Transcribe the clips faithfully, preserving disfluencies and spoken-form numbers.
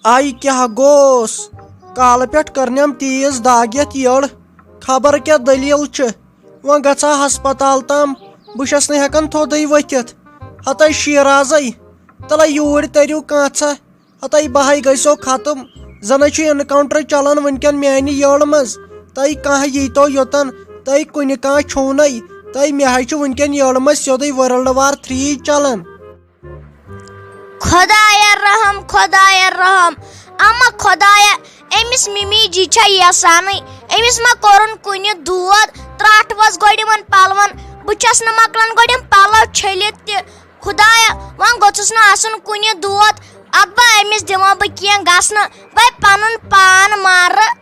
آے کیٛاہ گوٚوس؟ کالہٕ پٮ۪ٹھ کٔرنٮ۪م تیز دگ یتھ یٔڑ۔ خبر کیٛاہ دٔلیٖل چھِ۔ وۄنۍ گژھٕ ہا ہسپتال تام، بہٕ چھَس نہٕ ہٮ۪کان تھوٚدُے ؤتھِتھ۔ ہتے شیرازے، تلے یوٗرۍ تٔرِو کانٛژھا۔ ہتے بہے گٔژھو ختم۔ زنہٕ چھُ encounter چلان وٕنکٮ۪ن میانہِ یٔڑ منٛز۔ تۄہہِ کانٛہہ ییٖتو یوٚتن، تۄہہِ کُنہِ کانٛہہ چھُو نَے۔ تۄہہِ مےٚ حظ چھُ وٕنکٮ۪ن یٔڑ منٛز سیوٚدُے world war three چلان۔ خۄدایا رحم، خۄدایا رحم، اما خۄدایا، أمِس مِمی جی چھا یژھانٕے؟ أمِس ما کوٚرُن کُنہِ دود؟ ترٛٹھ ؤژھ گۄڈٕ یِمن پلون، بہٕ چھَس نہٕ مۄکلان گۄڈٕ یِم پلو چھٔلِتھ تہِ۔ خۄدایا، وۄنۍ گوٚژھُس نہٕ آسُن کُنہِ دود، ادٕ بہٕ أمِس دِمہٕ بہٕ کینٛہہ گژھنہٕ، بہٕ پنُن پان مارٕ۔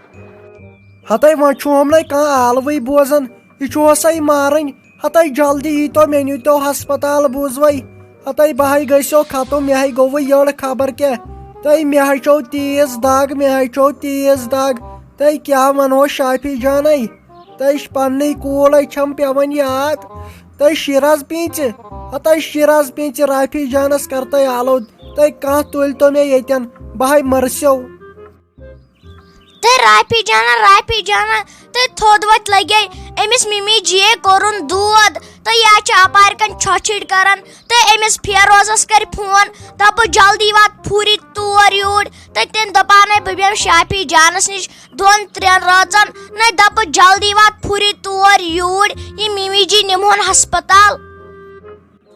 ہتے وۄنۍ چھُہم نَے کانٛہہ عالوٕے بوزان، یہِ چھُ ہوسَے مارٕنۍ۔ ہتے جلدی ییٖتو، مےٚ نیٖتو ہسپتال، بوٗزوَے؟ ہتے بہے گٔژھو ختم، مےٚ ہے گوٚوُے یٔڑ خبر کیٛاہ۔ تۄہہِ مےٚ ہے چھو تیز دگ، مےٚ ہے چھو تیز دگ۔ تۄہہِ کیٛاہ وَنہو شافی جانے؟ تۄہہِ چھِ پننٕے کوٗل ہے چھَم پٮ۪وان یاد۔ تۄہہِ شیراز پیٖنژِ، ہتے شیراز پیٖنژِ رافی جانس کر تۄہہِ آلو۔ تۄہہِ کانٛہہ تُلۍ تو مےٚ ییٚتٮ۪ن، بہے مٔرسیو۔ تہٕ رافی جانا، رافی جانا، تہٕ تھوٚد وۄتھ لگے أمِس مِمی جی یے کوٚرُن دود، تہٕ یا چھِ اپارِ کَنۍ چھۄچھِڑ کران، تہٕ أمِس فیروزس کرِ فون، دَپُس، "جلدی وات پھوٗرِ تور یوٗرۍ"، تہٕ تٔمۍ دَپان، "ہے، بہٕ بیٚہمہٕ شافی جانس نِش دۄن ترٛٮ۪ن رٲژن"، نَے دَپُس، "جلدی وات پھوٗرِ تور یوٗرۍ، یہِ مِمی جی نِمہون ہسپتال"۔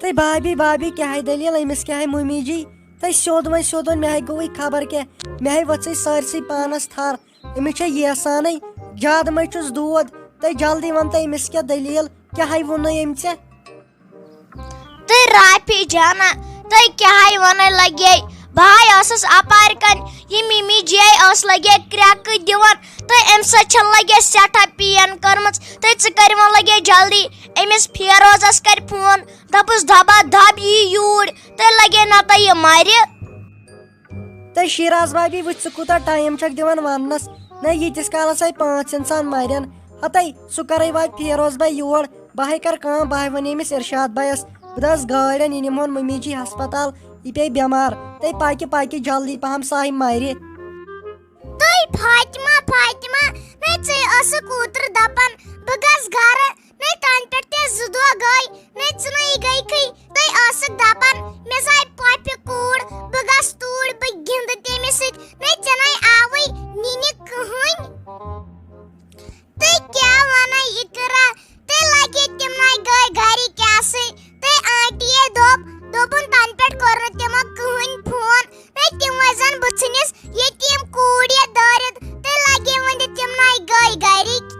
تہٕ بابی، بابی، کیٛاہ ہے دٔلیٖل؟ أمِس کیٛاہ ہے مُمی جی؟ تہٕ سیوٚد وۄنۍ سیوٚد وۄنۍ، مےٚ ہے گوٚوُے خبر کیٛاہ، مےٚ ہے ؤژھٕے سٲرسٕے پانَس تھَر۔ أمِس چھےٚ ییٖژ ہَنٕے، زیادٕ مَے چھُس دود۔ تہٕ جلدی وَن تہٕ أمِس کیٛاہ دٔلیٖل، کیٛاہ ہے ووٚنُے أمۍ ژےٚ؟ تہٕ رافی جانا، تہٕ کیٛاہ ہے وَنَے لَگے؟ بہٕ ہے ٲسٕس اَپارِ کَنۍ، یہِ مِمی جی ٲس لَگے کرٛٮ۪کہٕ دِوان، تہٕ أمۍ سۭتۍ چھَنہٕ لَگے سٮ۪ٹھاہ پین کٔرمٕژ۔ تہٕ ژٕ کَر وۄنۍ لَگے جلدی أمِس فیروزَس کَرِ فون۔ دَپُس، "دَبا دَب یی یوٗرۍ، تہٕ لَگے نَتہٕ یہِ مَرِ۔" تہٕ شیراز بابی، وٕچھ ژٕ کوٗتاہ ٹایم چھَکھ دِوان وَننَس۔ نہ، ییٖتِس کالَس ہے پانٛژھ اِنسان مَرن۔ ہَتَے، سُہ کَرَے واتہِ فیروز بَے یور۔ بہٕ ہے کَرٕ کٲم، بہٕ ہے وَنہٕ أمِس اِرشاد بَیَس، بہٕ دَس گٲڑۍ اَن، یہِ نِمہون مُمی جی ہسپتال، یہِ پیٚیہِ بٮ۪مار۔ تہٕ پَکہِ، پَکہِ جلدی پَہَم، سُہ ہے مَرِ۔ تُہۍ فاطمہ، فاطمہ، نَے ژٕے ٲسٕکھ اوترٕ دَپان، بہٕ گژھٕ گَرٕ۔ نَے تَنہٕ پٮ۪ٹھ تہِ زٕ دۄہ گٔے، نَے ژٕ نَے گٔیکھٕے۔ تُہۍ ٲسٕکھ دَپان، مےٚ زاے پۄپھِ کوٗر، بہٕ گژھٕ توٗرۍ، بہٕ گِنٛدٕ تٔمِس سۭتۍ۔ نَے ژےٚ نَے آوٕے نِنہِ کٕہٕنۍ۔ تُہۍ کیٛاہ وَنان اِقرا؟ تہٕ لَگے تِم نَے گٔے گَرِکۍ آسٕنۍ۔ تہٕ آنٹی یے دوٚپ، دوٚپُن تَنہٕ پٮ۪ٹھ کوٚر نہٕ تِمو کٕہٕنۍ فون۔ نَے تِم ٲسۍ زَن بہٕ ژھٕنِس ییٚتیٖم کوٗر یَتھ دٲرِتھ۔ تہٕ لَگے وۄنۍ تِم نَے گٔے گَرِکۍ۔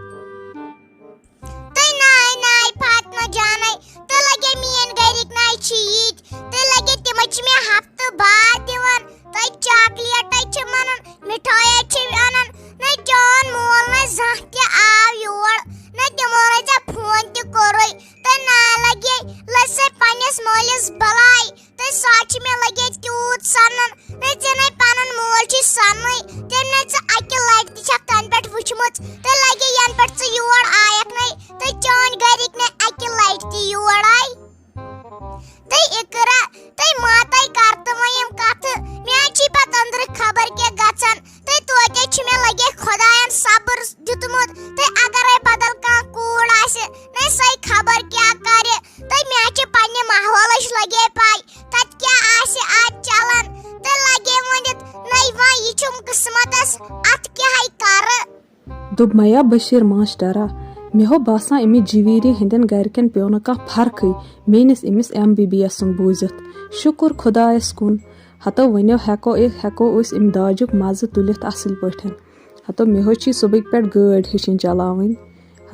تہٕ ناے ناے فاطمہ جانَے، تہٕ لَگے میٛٲنۍ گَرِکۍ ناے چھِ یِتۍ، تہٕ لَگے تِمَے چھِ مےٚ ہفتہٕ بعد دِوان، تہٕ چاکلیٹَے چھِ مَنان، مِٹھٲیَے چھِ اَنان۔ نہ چون مول نہ زانٛہہ تہِ آو یور، نہ تِمو نہ ژےٚ فون تہِ کوٚرُے، تہٕ نہ لَگے لٔج سۄ پنٛنِس مٲلِس بَلاے۔ تہٕ سۄ چھِ مےٚ لَگے تیوٗت سَنان۔ نہ ژےٚ نَے پَنُن مول چھُے سَننٕے۔ تٔمۍ نَے ژٕ اَکہِ لَٹہِ تہِ چھَکھ تَنہٕ پٮ۪ٹھ وٕچھمٕژ۔ تہٕ لَگے یَنہٕ پٮ۪ٹھ ژٕ یور آیَکھ نَے، تہٕ چٲنۍ گَرِکۍ نَے اَکہِ لَٹہِ تہِ یور آے۔ تہٕ اِقرا، تُہۍ ماتَے کَر تہٕ وۄنۍ یِم کَتھٕ۔ مےٚ حظ چھِ پَتہٕ أنٛدرٕ خبر کیٛاہ گژھان۔ تہٕ توتہِ چھُ مےٚ لَگے خۄدایَن صبر دیُتمُت۔ تہٕ اَگَرے بدل کانٛہہ کوٗر آسہِ، نَے سۄے خبر کیٛاہ کَرِ۔ تہٕ مےٚ چھِ پننہِ ماحولٕچ لگے پاے، تتہِ کیٛاہ آسہِ آز چلان۔ تہٕ لگے ؤنِتھ، نَے وۄنۍ یہِ چھُم قٕسمتس، اتھ کیٛاہ ہے کرٕ۔ دوٚپمَیا بشیٖر ماشٹرا، مےٚ ہو باسان أمِس جویٖری ہٕنٛدٮ۪ن گرِکٮ۪ن پیوٚو نہٕ کانٛہہ فرقٕے میٲنِس أمِس ایم بی بی ایسُن بوٗزِتھ۔ شُکُر خۄدایس کُن، ہتو وۄنۍ ہٮ۪کو، ہٮ۪کو أسۍ امہِ داجُک مزٕ تُلِتھ اصٕل پٲٹھۍ۔ ہتو مےٚ ہو چھِ صُبحٕکۍ پٮ۪ٹھ گٲڑۍ ہیٚچھِنۍ چلاوٕنۍ۔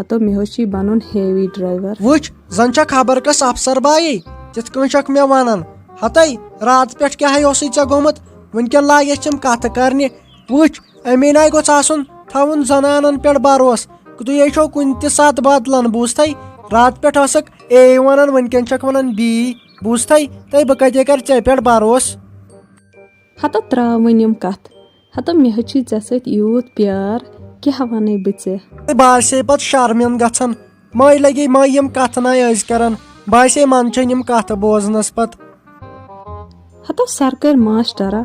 ہتو مےٚ ہو چھِ بنُن ہیوی ڈرایور۔ وٕچھ، زن چھکھ خبر کس افسر بایی، تِتھ کٔنۍ چھکھ مےٚ ونان۔ ہتے، راتہٕ پٮ۪ٹھ کیٛاہ ہے اوسُے ژےٚ گوٚمُت؟ وٕنکٮ۪ن لاگٮ۪س تِم کتھٕ کرنہِ۔ وٕچھ، امی ناے گوٚژھ آسُن تھاوُن زنانن پٮ۪ٹھ بروسہٕ۔ تُہۍ ہے چھو کُنہِ تہِ ساتہٕ بدلان، بوٗزتھے؟ راتہٕ پٮ۪ٹھ ٲسٕکھ اے ونان، وٕنکٮ۪ن چھکھ ونان بی، بوٗزتھے؟ تہٕ بہٕ کتے کرٕ ژےٚ پٮ۪ٹھ بروسہٕ؟ ہتو ترٛاو وۄنۍ یِم کتھٕ۔ ہتو مےٚ حظ چھُے ژےٚ سۭتۍ یوٗت پیار، کیٛاہ ونے بہٕ ژےٚ؟ تہٕ باسے پتہٕ شرمن گژھان، مے لگے مے یِم کتھٕ ناے أزۍ کران، باسے من چھنہٕ یِم کتھٕ بوزنس پتہٕ۔ ہتو سرکٲرۍ ماشٹرا،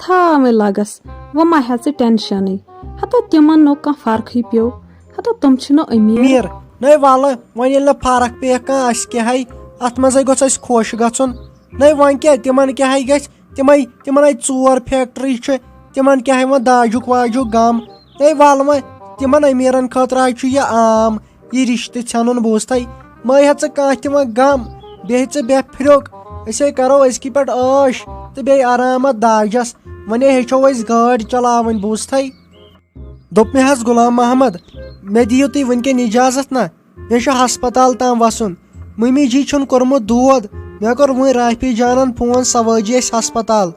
تھاو وۄنۍ لگس، وۄنۍ ما ہےٚ ژٕ ٹینشنٕے۔ ہتو تِمن نہٕ کانٛہہ فرقٕے پیوٚو، ہتو تِم چھِنہٕ امیر۔ امیر؟ نَے وَلہٕ، وۄنۍ ییٚلہِ نہٕ فرق پیٚیَکھ کانٛہہ، اَسہِ کیٛاہ ہے، اَتھ منٛزَے گوٚژھ اَسہِ خۄش گژھُن۔ نَے وۄنۍ کیٛاہ، تِمن کیٛاہ ہے گژھِ، تِمَے، تِمن ہے ژور فیکٹری چھِ، تِمن کیٛاہ ہے وۄنۍ داجُک واجُک غم۔ نَے وَلہٕ وۄنۍ، تِمن امیٖرن خٲطرٕ حظ چھُ یہِ عام، یہِ رِشتہٕ ژھٮ۪نُن۔ بوٗزتھَے، مَے ہےٚ ژٕ کانٛہہ تہِ وۄنۍ غم، بیٚہہ ژٕ بے فِرِک، أسے کرو أزکہِ پٮ۪ٹھ عٲش تہٕ بیٚیہِ آرام اَتھ داجس۔ وۄنۍ ہیٚچھو أسۍ گٲڑۍ چلاوٕنۍ، بوٗزتھَے۔ دوٚپ مےٚ حظ، غلام محمد، مےٚ دِیِو تُہۍ وٕنکٮ۪ن اجازت نا، مےٚ چھُ ہسپتال تام وَسُن۔ مٔمی جی چھُن کوٚرمُت دود، مےٚ کوٚر وٕنۍ رافی جانن فون، سۄ وٲجی اَسہِ ہسپتال۔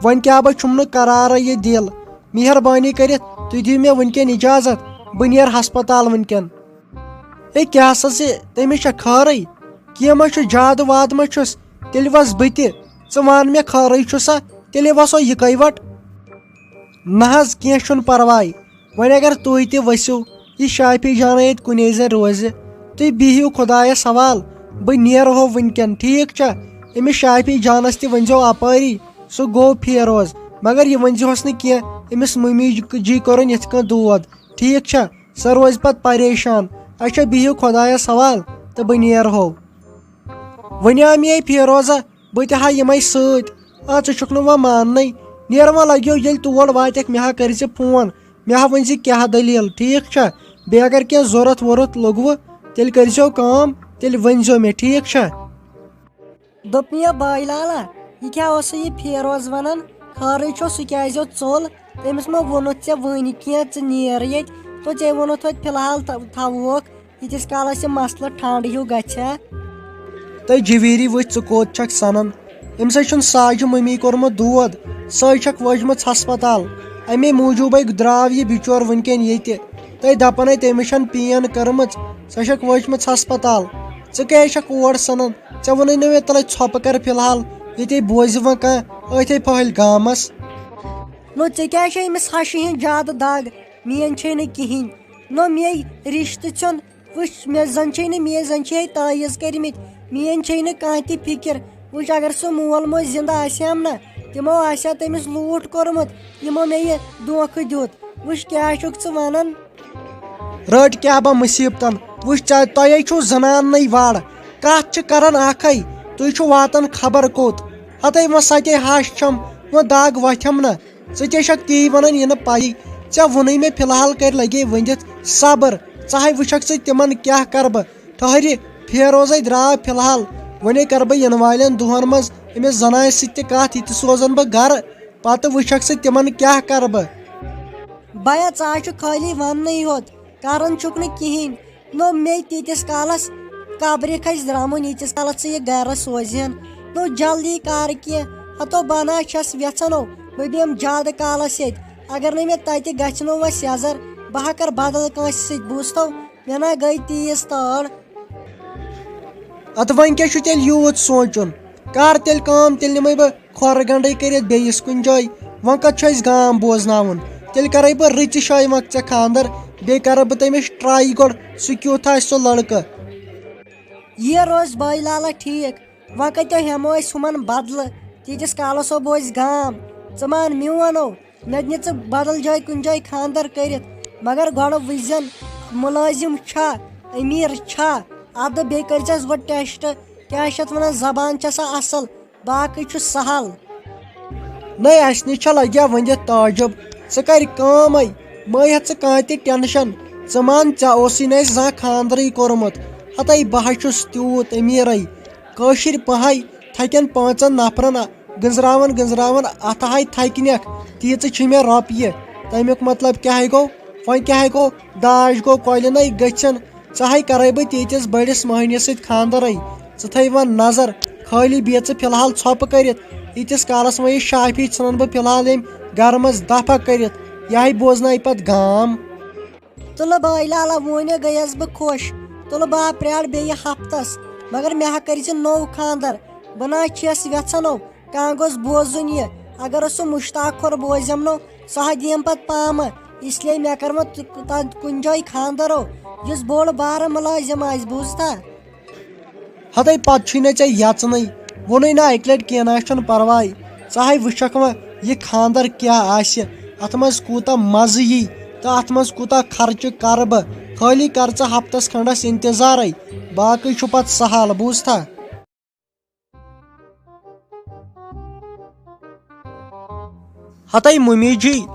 وۄنۍ کیٛاہ بہٕ چھُم نہٕ قرارٕے یہِ دِل۔ مہربٲنی کٔرِتھ تُہۍ دِیِو مےٚ وٕنکٮ۪ن اجازت، بہٕ نیرٕ ہسپتال وٕنکٮ۪ن۔ ہے، کیٛاہ سا زِ تٔمِس چھےٚ خٲرٕے؟ کینٛہہ ما چھُ، زیادٕ وادٕ ما چھُس؟ تیٚلہِ وَس بہٕ تہِ۔ ژٕ وَن مےٚ، خٲرٕے چھُ سا؟ تیٚلے وَسو یِکَے وَٹ۔ نہ حظ، کینٛہہ چھُنہٕ پَرواے۔ وۄنۍ اگر تُہۍ تہِ ؤسِو، یہِ شافی جانَے ییٚتہِ کُنے زَن روزِ، تُہۍ بِہِو خۄدایَس حوال۔ بہٕ نیرٕ ہو وٕنکٮ۪ن، ٹھیٖک چھا؟ أمِس شافی جانَس تہِ ؤنۍزیو اَپٲری، سُہ گوٚو فیروز۔ مگر یہِ ؤنۍزِہوس نہٕ کینٛہہ، أمِس مٔمی جی کوٚرُن یِتھ کٔنۍ دود، ٹھیٖک چھا؟ سۄ روزِ پتہٕ پریشان۔ اچھا، بِہِو خۄدایس حوال تہٕ بہٕ نیرہو۔ وۄنۍ آو مے فیروزہ، بہٕ تہِ ہا یِمے سۭتۍ۔ آ، ژٕ چھُکھ نہٕ وۄنۍ ماننٕے۔ نیر وۄنۍ لگیو، ییٚلہِ تور واتکھ، مےٚ ہا کٔرۍ زِ فون، مےٚ ہا ؤنۍ زِ کیٛاہ دٔلیٖل، ٹھیٖک چھا؟ بیٚیہِ اگر کینٛہہ ضوٚرتھ ووٚرتھ لوٚگوٕ، تیٚلہِ کٔرۍ زیو کٲم، تیٚلہِ ؤنۍ زیو مےٚ، ٹھیٖک چھا؟ دوٚپ مےٚ، بٲے لالا، یہِ کیٛاہ اوسُے یہِ فیروز ونان؟ خٲرٕے چھو، سُہ کیٛازِ اوس ژوٚل؟ تٔمِس ما ووٚنُتھ ژےٚ وٕنۍ کینٛہہ، ژٕ نیر ییٚتہِ؟ تو ژےٚ ووٚنُتھ توتہِ فی الحال تھا-، تھاووکھ، ییٖتِس کالس یہِ مسلہٕ ٹھنڈٕ ہیوٗ گژھِ ہا۔ تہٕ جویری وٕچھ، ژٕ کوٚت چھکھ سنان؟ أمِس ہے چھُنہٕ ساجہِ مٔمی کوٚرمُت دود، سۄے چھکھ وٲجمٕژ ہسپتال۔ امے موٗجوٗبے درٛاو یہِ بِچور وٕنکٮ۪ن ییٚتہِ۔ تہٕ دپان ہے تٔمِس چھنہٕ پین کٔرمٕژ، سۄ چھکھ وٲجمٕژ ہسپتال۔ ژٕ کیٛازِ چھکھ اور سنان؟ ژےٚ ووٚنُے نہٕ مےٚ تَلَے ژھۄپہٕ کَر فی الحال، ییٚتے بوزِ وۄنۍ کانٛہہ أتھے پھٔہلۍ گامَس۔ نو، ژےٚ کیٛاہ چھے أمِس ہَشہِ ہِنٛز زیادٕ دگ؟ میٛٲنۍ چھے نہٕ کِہیٖنۍ۔ نو، مے رِشتہٕ ژھیوٚن۔ وٕچھ، مےٚ زَن چھے نہٕ، مے زَن چھے تٲویٖز کٔرمٕتۍ۔ میٛٲنۍ چھے نہٕ کانٛہہ تہِ فِکِر۔ وٕچھ، اگر سُہ مول موج زِندٕ آسہِ ہم نہ، تِمو آسہِ ہا تٔمِس لوٗٹھ کوٚرمُت، یِمو مےٚ یہِ دھوکہٕ دیُت۔ وٕچھ، کیٛاہ چھُکھ ژٕ وَنان؟ رٔٹ کیٛاہ با مُصیٖبتن، وٕچھ ژےٚ، تۄہے چھُو زناننٕے وَڑ۔ کَتھ چھِ کران اکھے، تُہۍ چھِو واتان خبر کوٚت۔ ہتے وۄنۍ ستے ہَش چھَم، وۄنۍ دگ وۄتھٮ۪م نہ۔ ژٕ تہِ چھکھ تی وَنان، یہِ نہٕ پَیی۔ ژےٚ ووٚنُے مےٚ فی الحال کَرِ لگے ؤنِتھ صبر۔ ژٕ ہے وٕچھکھ ژٕ تِمن کیٛاہ کَرٕ بہٕ۔ ٹھٔہرِ، فیروزے درٛاو فی الحال۔ وۄنے کَرٕ بہٕ یِنہٕ والٮ۪ن دۄہَن منٛز أمِس زنانہِ سۭتۍ تہِ کَتھ، یہِ تہِ سوزَن بہٕ گَرٕ۔ پتہٕ وٕچھکھ ژٕ تِمن کیٛاہ کرٕ بہٕ۔ بیا، ژٕ ہا چھُکھ خٲلی وننٕے ہوت، کران چھُکھ نہٕ کِہیٖنۍ۔ نو مے تیٖتِس کالس قبرِ کھسہِ درٛمُن، ییٖتِس کالس ژٕ یہِ گرٕ سوزِہن۔ نو جلدی کر کینٛہہ، ہتو بنا چھس ویژھان، او بہٕ بیٚہمہٕ زیادٕ کالس ییٚتہِ۔ اگر نہٕ مےٚ تتہِ گژھِ نو وۄنۍ سیزر، بہٕ ہا کرٕ بدل کٲنٛسہِ سۭتۍ۔ بوٗزتھو، مےٚ نا گٔے تیٖژ تٲر۔ ادٕ وۄنۍ کیٛاہ چھُ تیٚلہِ یوٗت سونٛچُن؟ کر تیٚلہِ کٲم، تیٚلہِ نِمَے بہٕ کھۄرٕ گنٛڈَے کٔرِتھ بیٚیِس کُنہِ جایہِ۔ وۄنۍ کَتھ چھُ اَسہِ گام بوزناوُن؟ تیٚلہِ کَرَے بہٕ رٕژِ شایہِ وۄنۍ ژےٚ خانٛدر، بیٚیہِ کَرَکھ بہٕ تٔمِس ٹرٛاے گۄڈٕ، سُہ کیُتھ آسہِ سُہ لٔڑکہٕ۔ یہِ روزِ بٲے لالا ٹھیٖک۔ وۄنۍ کَتہِ ہٮ۪مو أسۍ ہُمَن بدلہٕ؟ تیٖتِس کالَس ہو بوزِ گام۔ ژٕ مان میون، او۔ مےٚ نہِ ژٕ بدل جایہِ کُنہِ جایہِ خانٛدر کٔرِتھ، مگر گۄڈٕ وٕچھزٮ۪ن مُلٲزِم چھا، أمیٖر چھا، اَدٕ بیٚیہِ کٔرۍزٮ۪س گۄڈٕ ٹٮ۪سٹ، کیٛاہ چھِ اَتھ وَنان، زبان چھےٚ سا اَصٕل، باقٕے چھُ سہل۔ نَے، اَسہِ نِش چھےٚ لَگیا ؤنِتھ تعجب، ژٕ کَرِ کٲمَے، مہٕ ہےٚ ژٕ کانٛہہ تہِ ٹٮ۪نشَن، ژٕ مان ژےٚ اوسُے نہٕ اَسہِ زانٛہہ خانٛدرٕے کوٚرمُت، ہَتَے بہٕ ہا چھُس تیوٗت أمیٖرَے، کٲشِر پہے تھکٮ۪ن پانٛژن نفرن گٔنزراوان گٔنزراوان اتھٕ ہاے تھکنکھ، تیٖژٕ چھِ مےٚ رۄپیہِ۔ تمیُک مطلب کیٛاہ گوٚو؟ وۄنۍ کیٛاہ گوٚو؟ داج گوٚو کۄلہِ نے گٔژھِن۔ ژٕ ہاے کرے بہٕ تیٖتِس بٔڑِس مٔہنِوِس سۭتۍ خانٛدرے۔ ژٕ تھٲے وۄنۍ نظر، خٲلی بیٚیہِ ژٕ فی الحال ژھۄپہٕ کٔرِتھ۔ ییٖتِس کالس وۄنۍ یہِ شافی ژھٕنن بہٕ فی الحال ییٚمہِ گرٕ منٛز دفع کٔرِتھ۔ یہِ ہاے بوزنایہِ پتہٕ گام۔ تُلہٕ بٲے لالا، وۄنۍ گٔیَس بہٕ خۄش۔ تُلہٕ بہٕ ہا پرٛارٕ بیٚیہِ ہفتس، مگر مےٚ ہا کٔرۍزِ نوٚو خانٛدر۔ بہٕ نہ حظ چھَس یَژھان نو کانٛہہ گوٚژھ بوزُن یہِ۔ اگر سُہ مُشتاق کھۄر بوزٮ۪م نو، سُہ ہا دِیَم پتہٕ پامہٕ۔ اس لیے مےٚ کَرٕ وۄنۍ تہٕ تَتھ کُنہِ جایہِ خانٛدر، او، یُس بوٚڑ بارٕ مُلٲزِم آسہِ، بوٗزتھا؟ ہتے پتہٕ چھُے نہ ژےٚ یژنٕے، ووٚنُے نہ اکہِ لٹہِ کینٛہہ نہ چھُنہٕ پرواے، ژٕ ہاے وٕچھکھ وۄنۍ یہِ خانٛدر کیٛاہ آسہِ، اتھ منٛز کوٗتاہ مزٕ یی تہٕ اتھ منٛز کوٗتاہ خرچہٕ کرٕ بہٕ۔ خٲلی کر ژٕ ہفتس کھنٛڈس انتظارے، باقٕے چھُ پتہٕ سہل، بوٗزتھا؟ ہتے مُمی جی،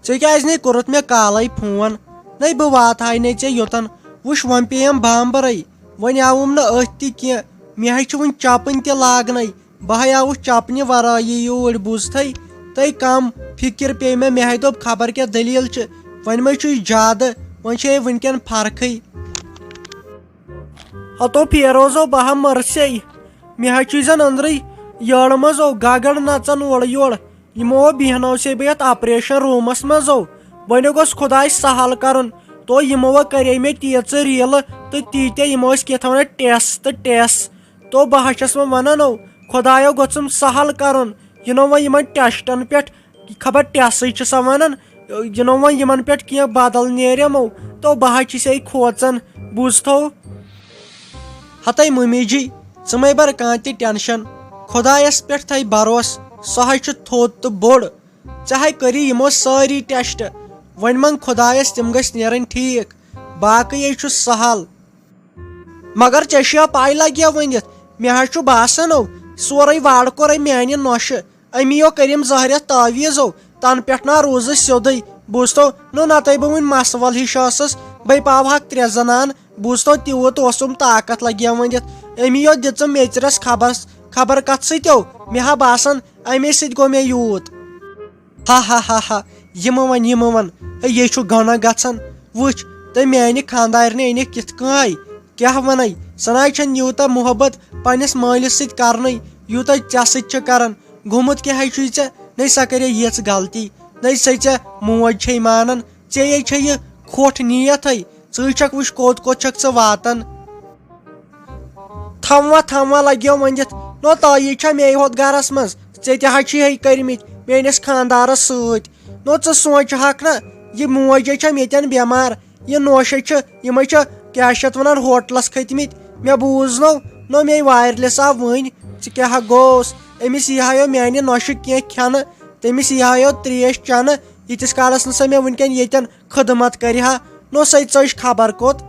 ژےٚ کیٛازِ نے کوٚرُتھ مےٚ کالے فون؟ نے بہٕ واتہٕ ہاے نے ژےٚ یوٚتن۔ وٕچھ، وۄنۍ پیٚیم بامبرے، وۄنۍ آوُم نہٕ أتھۍ تہِ کینٛہہ۔ مےٚ ہے چھِ وٕنہِ چپٕنۍ تہِ لاگنے، بہٕ ہے آوُس چپنہِ ورٲیی یوٗرۍ، بوٗزتھے؟ تَے کم فِکر پیٚیہِ مےٚ، مےٚ ہے دوٚپ خبر کیٛاہ دٔلیٖل چھِ۔ وۄنۍ ما چھُے زیادٕ، وۄنۍ چھے وٕنکٮ۪ن فرقٕے۔ ہتو فیروزو، بہٕ ہا مٔرسے۔ مےٚ ہا چھُے زن أنٛدرٕے یٲرٕ منٛز او گگر نژان اورٕ یورٕ۔ یِمو بیہناو سے بہٕ یتھ آپریشن روٗمس منٛز او۔ وۄنۍ گوٚژھ خداے سہل کرُن۔ تو یِمو کرے مےٚ تیٖژٕ ریٖلہٕ تہٕ تیٖتیٛاہ، یِمو ٲسۍ کیٛاہ تھاوان ٹیس تہٕ ٹیس۔ تو بہٕ ہا چھس وۄنۍ ونان او، خدایو گوٚژھُم سہل کرُن۔ یہِ نو وۄنۍ یِمن ٹیسٹن پٮ۪ٹھ خبر ٹیسٕے چھِ سۄ ونان، یہِ نو وۄنۍ یِمن پٮ۪ٹھ کینٛہہ بدل نیرِ یِمو، تو بہٕ ہا چھِسے کھوژان، بوٗزتھو۔ ہتے مُمی جی، ژٕ مے بر کانٛہہ تہِ ٹینشن، خدایس پٮ۪ٹھ تھاے بروس، سُہ ہاے چھُ تھوٚد تہٕ بوٚڑ۔ ژےٚ ہاے کٔری یِمو سٲری ٹیسٹ، وۄنۍ منٛگ خدایس تِم گٔژھۍ نیرٕنۍ ٹھیٖک، باقٕے ہے چھُ سہل۔ مگر ژےٚ چھےٚ پَے لَگہِ ؤنِتھ، مےٚ حظ چھُ باسان، او، سورُے وارٕ کوٚرُے میٛانہِ نۄشہِ۔ أمی یو کٔرِم زہرٮ۪تھ تعویٖذو، تَنہٕ پٮ۪ٹھ نا روٗزٕس سیوٚدُے۔ بوٗزتو، نو نَتَے بہٕ وٕنہِ مَسہٕ وَل ہِش ٲسٕس، بَے پاوہَکھ ترٛےٚ زَنان۔ بوٗزتو، تیوٗت اوسُم طاقت لَگہِ ؤنِتھ۔ أمی یو دِژٕم میٚژرَس خبر، خبر کَتھ سۭتۍ، او، مےٚ ہا باسان، اَمے سۭتۍ گوٚو مےٚ یوٗت۔ ہا ہا ہا ہا، یہِ مہٕ وَن، یہِ مہٕ وَن۔ ہے، یے چھُ گۄناہ گژھان۔ وٕچھ، تہٕ میٛانہِ خانٛدارنہِ أنِکھ کِتھ کٔنۍ آے۔ کیٛاہ وَنَے؟ سۄ نَے چھَنہٕ یوٗتاہ محبت پنٛنِس مٲلِس سۭتۍ کَرنٕے، یوٗتاہ ژےٚ سۭتۍ چھِ کَران۔ گوٚمُت کیٛاہ ہے چھُے ژےٚ؟ نَے سۄ کَرے یِژھ غلطی۔ نَے سۄ ژےٚ موج چھے مانان۔ ژےٚ یے چھے یہِ کھوٚٹھ نیتھٕے۔ ژٕے چھَکھ وٕچھ کوٚت کوٚت چھَکھ ژٕ واتان۔ تھموا تھموا لگیو ؤنِتھ، نو تۄہہِ چھا مے ہوت گرس منٛز؟ ژےٚ تہِ حظ چھِ ہے کٔرمٕتۍ میٲنِس خاندارس سۭتۍ۔ نو ژٕ سونٛچہٕ ہکھ نہ، یہِ موج ہے چھم ییٚتٮ۪ن بٮ۪مار، یہِ نوشے چھِ، یِمے چھِ کیٛاہ چھِ اتھ ونان، ہوٹلس کھٔتمٕتۍ۔ مےٚ بوٗز نو، نو مے وایرلیس آو وٕنۍ۔ ژٕ کیٛاہ ہا گوس؟ أمِس یی ہا یو میانہِ نۄشہِ کینٛہہ کھٮ۪نہٕ، تٔمِس یی ہا یو تریش چٮ۪نہٕ، ییٖتِس کالس نہٕ سۄ مےٚ وٕنکٮ۪ن ییٚتٮ۪ن خدمت کرِ ہا۔ نو سۄے ژٔج خبر کوٚت۔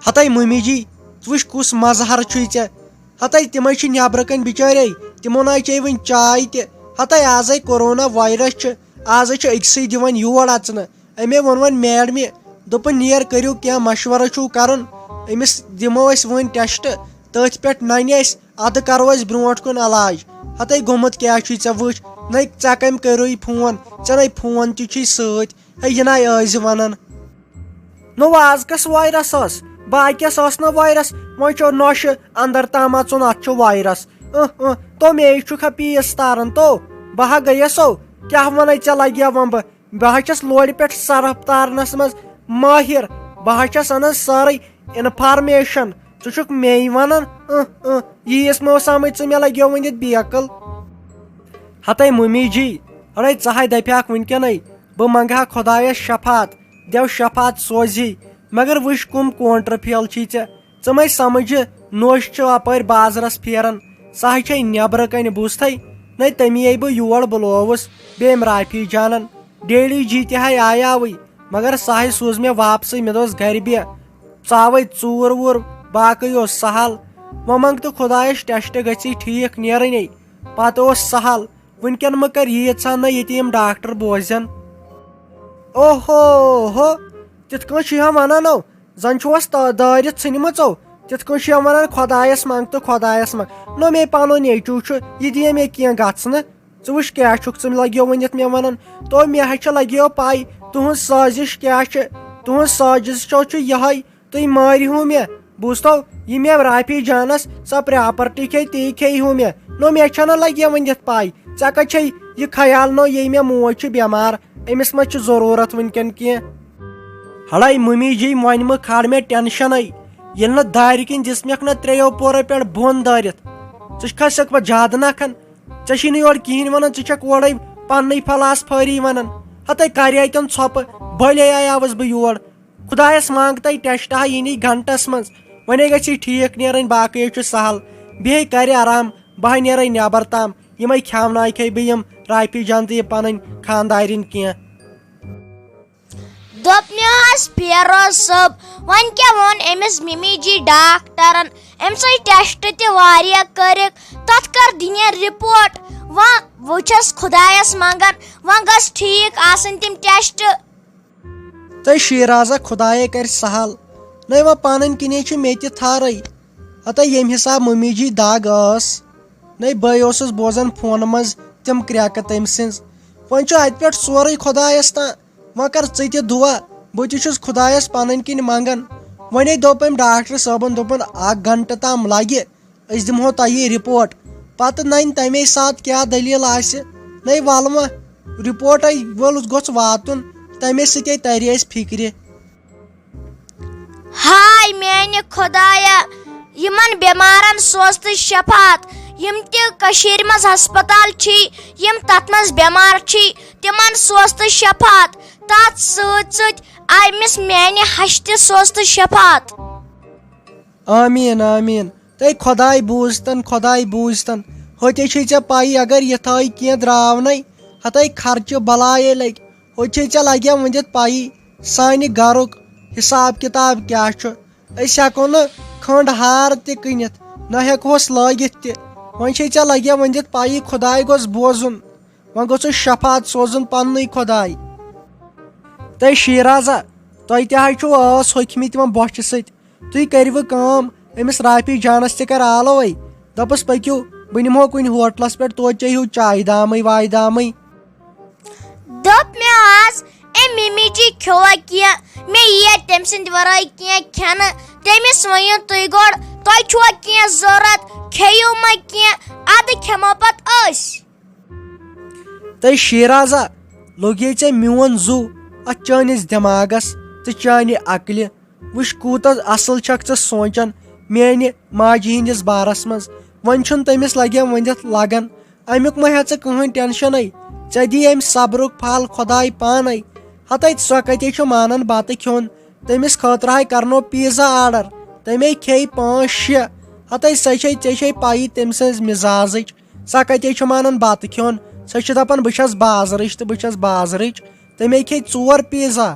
ہتے مُمی جی، ژٕ وٕچھ کُس مظہر چھُے ژےٚ۔ ہتے تِمے چھِ نٮ۪برٕ کنۍ بِچٲرے، تِمو نہ چے وٕنۍ چاے تہِ۔ ہتے آزے کورونا وایرس چھُ، آزے چھُ أکسٕے دِوان یور اژنہٕ۔ أمے ووٚن وۄنۍ میڈمہِ، دوٚپُن، نیر کٔرِو کینٛہہ مشورٕ چھُو کرُن، أمِس دِمو أسۍ وٕنۍ ٹیسٹ، تٔتھۍ پٮ۪ٹھ ننہِ اَسہِ، ادٕ کرو أسۍ برونٛٹھ کُن علاج۔ ہتے گوٚمُت کیٛاہ چھُے ژےٚ؟ وٕچھ، نَے ژےٚ کٔمۍ کٔرٕے فون؟ ژےٚ نَے فون تہِ چھُے سۭتۍ۔ ہے، یہِ نَے ٲسۍ زِ وَنان۔ نو، آز کس وایرس ٲس؟ باقیس ٲس نہ وایرس، وۄنۍ چھو نۄشہِ اندر تام اژُن، اتھ چھُ وایرس۔ اہ، اہ، تو مے چھُکھ ہا پیٖس تاران تو۔ بہٕ ہا گٔیس او، کیٛاہ ونے ژےٚ لگیوم بہٕ؟ بہٕ ہا چھَس لورِ پٮ۪ٹھ سرپھ تارنس منٛز مٲہِر۔ بہٕ ہا چھَس انان سٲرٕے انفارمیشن۔ ژٕ چھُکھ مے ونان، اہ، اہ، ییٖژ مو سمجھ ژٕ مےٚ لگیو ؤنِتھ بیقل۔ ہتے مُمی جی، اڑے ژٕ ہاے دپیاکھ وٕنکیٚنے، بہٕ منگہٕ ہا خدایس شفاعت، دیو شفاعت سوزی، مگر وٕچھ کُم کونٹر فیل چھی ژےٚ۔ ژٕ مے سمجھِ، نوٚش چھِ اپٲرۍ بازرس پھیران، سۄ ہاے چھے نیبرٕ کنہِ بوٗزتھے۔ نے تٔمی ہے بہٕ یور بُلووُس، بیٚیہِ أمۍ رافی جانن۔ ڈیڈی جی تہِ ہاے آیاوٕے، مگر سۄ ہاے سوٗز مےٚ واپسٕے، مےٚ دوٚپُس گرِ بیٚہہ، ژاوے ژوٗر ووٗر، باقٕے اوس سہل۔ وۄنۍ منٛگ تہٕ خدایس ٹیسٹ گژھی ٹھیٖک نیرٕنے، پتہٕ اوس سہل۔ وٕنکٮ۪ن مہ کر ییٖژ ہن نہ ییٚتہِ یِم ڈاکٹر بوزن۔ اوہو ہو، تِتھ کٔنۍ چھُ ہا ونان او، زن چھُوس تا-، دٲرِتھ ژھٕنمٕژ او۔ تِتھ کٔنۍ چھُ ہا ونان خۄدایس منٛگ تہٕ خۄدایس منٛگ۔ نہ مے پنُن نیٚچو چھُ، یہِ دِیا مے کینٛہہ گژھنہٕ۔ ژٕ وٕچھ کیٛاہ چھُکھ ژٕ لگیو ؤنِتھ مےٚ ونان۔ تو مےٚ ہا چھِ لگیو پاے تُہنٛز سازش کیٛاہ چھِ، تُہنٛز سازش چھو چھُ یہے۔ تُہۍ مٲرِہو مےٚ۔ بوٗزتو، یہِ مےٚ رافی جانس سۄ پراپرٹی کھے، تی کھیٚیہِ ہو مےٚ۔ نو مےٚ چھنہ لگہِ ؤنِتھ پاے، ژےٚ کتہِ چھے یہِ خیال نو ییٚلہِ مےٚ موج چھِ بٮ۪مار، أمِس ما چھِ ضروٗرت وٕنکٮ۪ن کینٛہہ؟ ہڑے مُمی جی، وۄنۍ مہٕ کھال مےٚ ٹینشنے، ییٚلہِ نہٕ دارِ کِنۍ دِژمکھ نہ ترٛیٚیو پورو پٮ۪ٹھ بۄن دٲرِتھ۔ ژٕ چھکھا سکھ پتہٕ زیادٕ نکھن؟ ژےٚ چھی نہٕ یورٕ کِہینۍ ونان، ژٕ چھکھ اورے پننُے فلاس فٲری ونان۔ ہتے کرے تِم ژھۄپہٕ، بٔلۍ آیاوس بہٕ یور۔ خدایس مانگ تہٕ ٹیسٹ ہا یی نی گھنٹس منٛز۔ وۄنۍ گژھِ ٹھیٖک نیرٕنۍ، باقٕے چھُ سہل۔ بیٚیہِ کرِ آرام، بہٕ ہا نیرے نٮ۪بر تام۔ یِمے کھیاوناوکھے بہٕ یِم رافی جان تہٕ یہِ پنٕنۍ خانٛدارِنۍ کینٛہہ۔ دوٚپ مےٚ حظ فیروز صٲب، وۄنۍ کیٛاہ ووٚن أمِس مِمی جی ڈاکٹرن؟ أمۍ سٕے ٹیسٹ تہِ واریاہ کٔرِکھ، تتھ کر دِنہِ رپورٹ؟ وۄنۍ وٕچھس خۄدایس منٛگان، وۄنۍ گٔژھ ٹھیٖک آسٕنۍ تِم ٹیسٹ۔ تہٕ شیرازا خۄدایے کرِ سہل۔ نَے وۄنۍ پنٕنۍ کِنی چھِ مےٚ تہِ تھارٕے۔ ہتہ ییٚمہِ حساب ممی جی دگ ٲس، نَے بہٕ اوسُس بوزان فونہٕ منٛز تِم کرٛٮ۪کہٕ تٔمۍ سٕنٛز۔ وۄنۍ چھُ اتہِ پٮ۪ٹھ سورُے خۄدایس تام۔ وۄنۍ کر ژٕ تہِ دُعا، بہٕ تہِ چھُس خۄدایس پنٕنۍ کِنۍ منٛگان۔ وۄنے دوٚپ أمۍ ڈاکٹر صٲبن، دوٚپُن، اکھ گھنٹہٕ تام لگہِ، أسۍ دِمہو تۄہہِ رپورٹ۔ پتہٕ ننہِ تمے ساتہٕ کیٛاہ دٔلیٖل آسہِ۔ نَے ولہٕ وۄنۍ رپورٹے وول گوٚژھ واتُن، تمے سۭتے ترِ اَسہِ فکرِ۔ ہاے میانہِ خۄدایا، یِمن بٮ۪مارن سوز تہٕ شفاعت۔ یِم تہِ کٔشیٖرِ منٛز ہسپتال چھی، یِم تتھ منٛز بٮ۪مار چھی، تِمن سوز تہٕ شفاعت۔ تتھ سۭتۍ سۭتۍ أمِس میانہِ ہشہِ تہِ سوز تہٕ شفاعت۔ آمیٖن، آمیٖن۔ تہٕ خۄداے بوٗزتن، خۄداے بوٗزتن۔ ہوٚتے چھے ژےٚ پَیی، اگر یِتھٲے کینٛہہ درٛاو نے، ہتٲے خرچہٕ بلایے لگہِ۔ ہوٚتہِ چھے ژےٚ لگہِ وۄنۍ دِتھ پَیی، سانہِ گرُک حساب کتاب کیٛاہ چھُ۔ أسۍ ہٮ۪کو نہٕ کھنٛڈ ہار تہِ کٕنِتھ، نہ ہٮ۪کہوس لٲگِتھ تہِ۔ وۄنۍ چھے ژےٚ لگہِ وۄنۍ دِتھ پَیی، خۄداے گوٚژھ بوزُن۔ وۄنۍ گوٚژھُس شفاعت سوزُن پننُے خۄداے۔ تہٕ شیرازا، تۄہہِ تہِ حظ چھُو ٲس ہوٚکھمٕتۍ یِمن بۄچھِ سۭتۍ۔ تُہۍ کٔرِوٕ کٲم، أمِس رافی جانس تہِ کر آلوے۔ دوٚپُس، پٔکِو، بہٕ نِمہو کُنہِ ہوٹلس پٮ۪ٹھ، توتہِ چیٚیِو چایہِ دامٕے وایہِ دامٕے۔ دوٚپ مےٚ آز، أمۍ مِمی جی کھیوٚوا کینٛہہ؟ مےٚ یِیا تٔمۍ سٕنٛدِ ورٲے کینٛہہ کھٮ۪نہٕ؟ تٔمِس ؤنِو تُہۍ گۄڈٕ، تۄہہِ چھُوا کینٛہہ ضوٚرتھ؟ کھیٚیِو ما کینٛہہ، اَدٕ کھٮ۪مو پتہٕ أسۍ۔ تہٕ شیرازا، لوٚگے ژےٚ میون زُو اتھ چٲنِس دٮ۪ماغس تہٕ چانہِ عقلہِ۔ وٕچھ، کوٗتاہ اصل چھکھ ژٕ سونٛچان میانہِ ماجہِ ہٕنٛدِس بارس منٛز۔ وۄنۍ چھُنہٕ تٔمِس لگہِ ؤنِتھ لگان۔ امیُک مہ ہےٚ ژٕ کٕہٕنۍ ٹینشنے۔ ژےٚ دی امہِ صبرُک پھل خۄداے پانے۔ ہتے سۄ کتے چھُ مانان بتہٕ کھیوٚن؟ تٔمِس خٲطرٕ ہاے کرنو پیزا آرڈر۔ تٔمے کھیٚیہِ پانٛژھ شےٚ۔ ہتے سۄ چھے، ژےٚ چھے پَیی تٔمۍ سٕنٛز مزازٕچ۔ سۄ کتے چھُ مانان بتہٕ کھیوٚن؟ سۄ چھِ دپان، بہٕ چھس بازرٕچ تہٕ بہٕ چھس بازرٕچ۔ تٔمے کھیٚیہِ ژور پیزا۔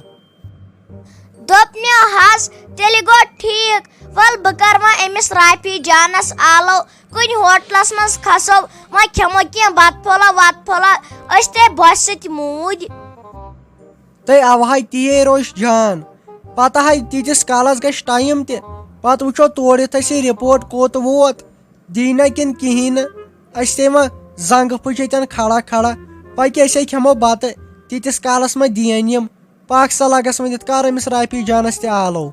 دوٚپ مےٚ حظ، تیٚلہِ گوٚو ٹھیٖک۔ ول، بہٕ کرٕ وۄنۍ أمِس رافی جانس آلو، کُنہِ ہوٹلس منٛز کھسو، وۄنۍ کھٮ۪مو کینٛہہ بتہٕ پھوٚلہ وتہٕ پھوٚلہ، أسۍ تہِ بۄچھِ سۭتۍ موٗدۍ۔ تہٕ اوہاے، تی روش جان۔ پتہٕ ہاے تیٖتِس کالس گژھِ ٹایم تہِ، پتہٕ وٕچھو تورٕ یِتھ اَسہِ یہِ رپورٹ کوٚت ووت، دی نہ کِنہٕ کِہیٖنۍ نہٕ۔ اَسہِ تہِ وۄنۍ زنٛگہٕ پھٔج ییٚتٮ۪ن کھڑا کھڑا، پکہِ أسے کھٮ۪مو بتہٕ، تیٖتِس کالس ما دِین یِم۔ پکھ سا، لگس وۄنۍ یِتھ کر أمِس رافی جانس تہِ آلو۔